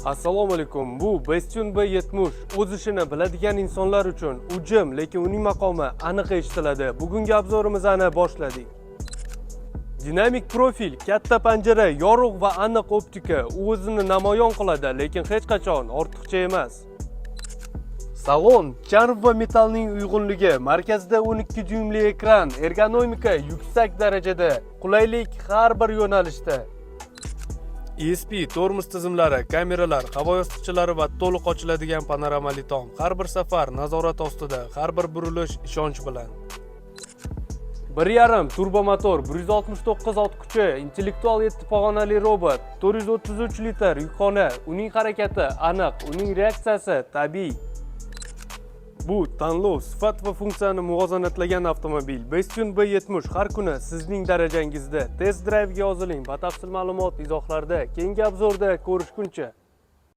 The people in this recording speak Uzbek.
Assalomu alaykum. Bu Bestune B70 o'z ishini biladigan insonlar uchun. U jim, lekin uning maqomi aniq eshitiladi. Bugungi обзор imizni boshladik. Dinamik profil, katta panjara, yorug' va aniq optika. U o'zini namoyon qiladi, lekin hech qachon ortiqcha emas. Salon charm va metallning uyg'unligi, markazda 12 dyuymli ekran, ergonomika yuksak darajada, qulaylik har bir yo'nalishda. ESP tormoz tizimlari, kameralar, havo yostiqchalari va to'liq ochiladigan panoramali tom. Har bir safar nazorat ostida, har bir burilish ishonch bilan. 1,5 turbo motor, 169 ot kuchi, intellektual 7 pog'onali robot, 433 litr yukxona, uning harakati aniq, uning reaksiyasi tabiiy. Bu tanlov, sifat va funksiyani muvozanatlagan avtomobil. Bestune B70 har kuni sizning darajangizda. Test drive ga yoziling. Batafsil ma'lumot izohlarda. Keyingi обзор da ko'rishguncha.